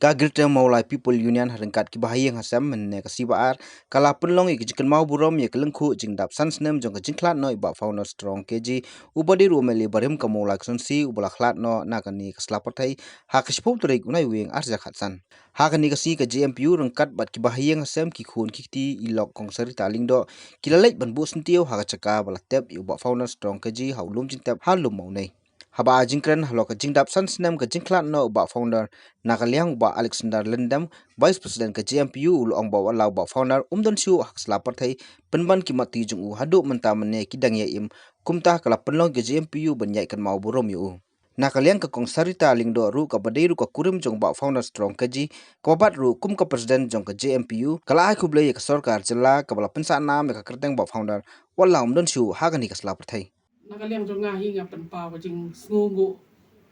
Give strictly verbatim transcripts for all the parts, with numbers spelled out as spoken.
Ka Greater Mawlai People Union ha ryngkat ki bahaïing hasem mynne ka sngi Baar ka la pynlong ïa ka jingkynmaw burom ïa ka lyngkhuh jingdap san snem jong ka jingkhlad noh ïa u Bah Founder Strong K G, uba dei ruh u M L A barim ka Mawlai Constituency uba la khlad noh na kane ka sla pyrthei ha ka shiphew tarik u Naiwieng ar hajar khatsan. Ha kane ka sngi ka J M P U ryngkat bad ki bahaïing hasem, ki khun ki kti, i lok Kong Sarita Lyngdoh, ki la leit ban buh syntiew ha ka jaka ba la tep ïa u Bah Founder Strong K G ha u lum jingtep ha Lum Mawnei. Haba ai jingkren halor ka jingdap san snem ka jingkhlad noh u Bah Founder, na ka liang u Bah Alexander Lyndem, Vice President ka J M P U, u la ong ba wat la u Bah Founder um don shuh ha ka sla pyrthei, pynban ki matti jong u haduh mynta mynne ki dang ïa im, kumta ka la pynlong ka J M P U ban ïaid kynmaw burom ïa u. Na ka liang ka Kong Sarita Lyngdoh ruh, kaba dei ruh ka kurim jong u Bah Founder Strong K G, kaba bat ruh kum ka President jong ka J M P U, ka la ai khublei ïa ka sorkar jylla kaba la pynsah nam ïa ka kyrteng Bah Founder, wat la um don shuh ha kane ka sla pyrthei. Na ka liang jong nga hi, nga pynpaw ka jingsngewnguh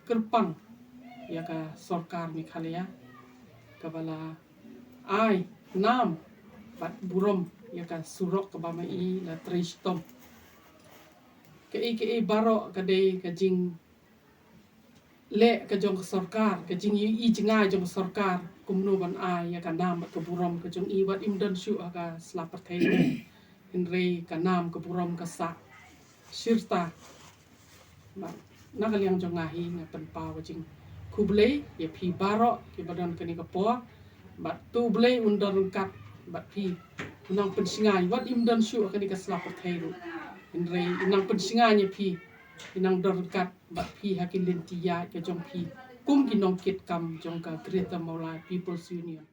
kyrpang ïa ka sorkar Meghalaya kaba la ai nam bad burom ïa ka surok kaba ma i la trei shitom. Kaei kaei baroh ka dei ka jingleh ka jong ka sorkar, ka jingïohi jngai jong ka sorkar kumno ban ai ïa ka nam bad ka burom ka jong i, wat im don shuh ha ka sla pyrthei. Hynrei ka nam ka burom ka sah shirta. Bad na ka liang jong nga hi, nga pynpaw ka jingkhublei ïa phi baroh kiba don kane ka por. Bad to U Blei un don ryngkat bad phi. U nang pynsngew, wat im don shuh ha kane ka sla pyrthei ruh, hynrei u nang pynsngew ïa phi, u nang don ryngkat bad phi ha ki lynti ïaid ka jong phi kum ki nongkitkam jong ka Greater Mawlai People's Union.